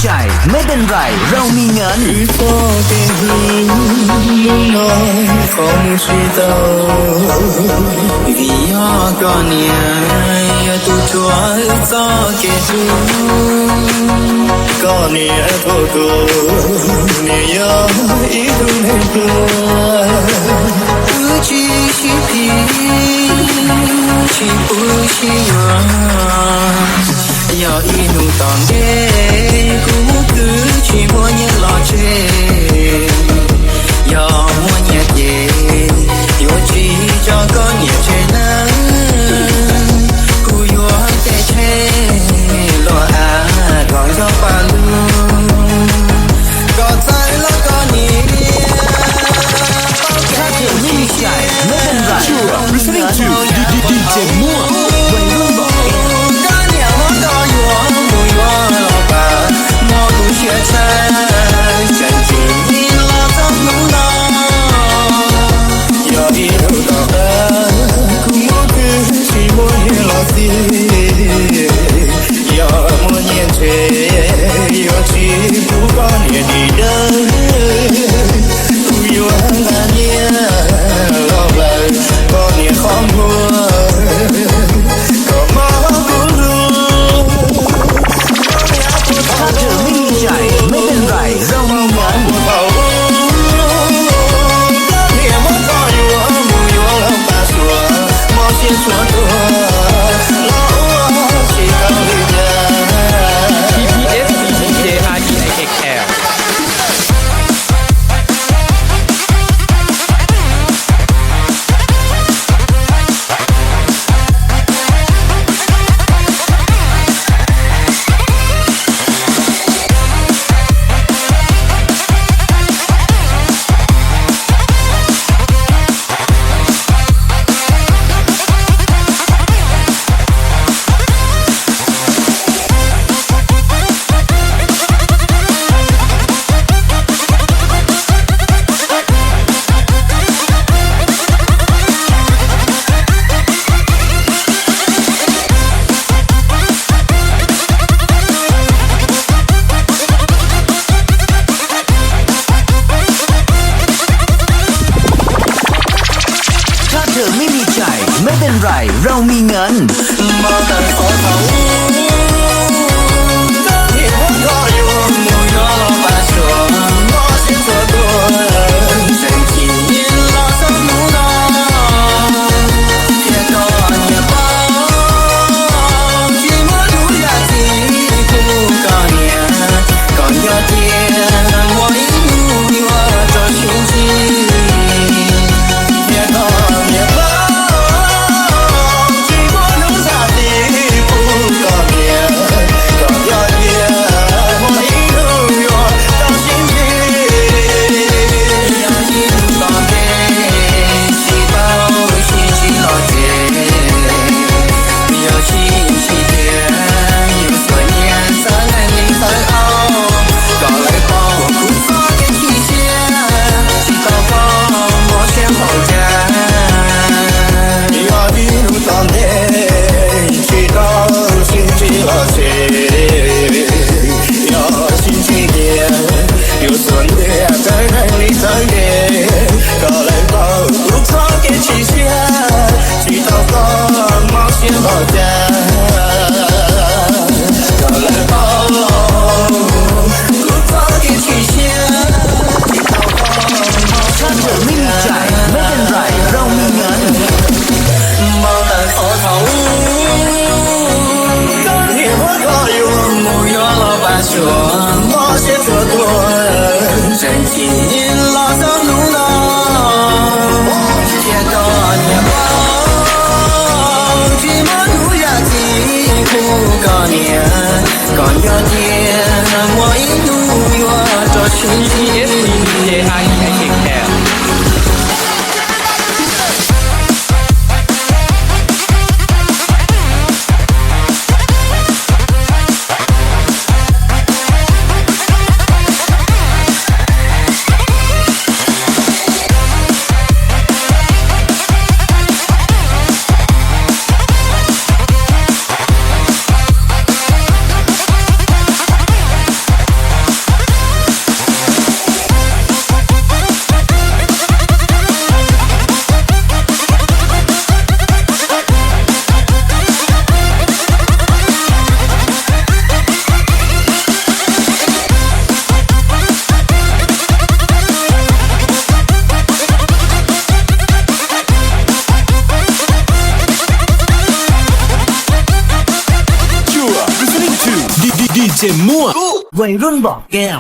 Chai, mej pes nraim raug mi nyees. Wb txoj kev hlub hnub no qhov mus tsis tau, vim yog koj niam yog tus tsuas wb txoj kev hlub. Koj niam thuam kuv, niam yog ib tug neeg pluag, wb tsis sib phim, tsis pub sib yuav. Yog ib hnub tom ntej kuv mus twb tsis muaj nyiaj los tseg, yog muaj nyiaj ces yuav tsis tso koj niam tseg nawb. Kuv yuav tej tsheb luaj av kom nco pa lug, kom txawj los koj niam. Koj niam muab koj yuav mus yuav los pab, muab kuv siab tshaj, tseem tsis los txog hnub no. Yog ib hnub tom qab kuv mus twb tsis muaj nyiaj los txij, yog muaj nyiaj tseg yuav tsis pub koj niam dim dawb. Kuv yuav nqa nyiaj los lawm koj niam qhov muag, kom mob kuv lub. Thaj Chaw Mini Chai, mej pes nraim raug mi nyees. Thaj Chaw Mini Chai, mej pes nraim raug mi nyees. Npau taws qhov thaum ub, koj niam muab koj yuav mus yuav los pab tsuas mob siab tsuas tuag, tseem tsis los txog hnub no. Thiab koj niam paub tsis muaj hnub yam txij pub koj niam, kom nco tias muaj ib hnub yuav rau sib ntsib. Ces muaj วัยรุ่นบอกแก้ว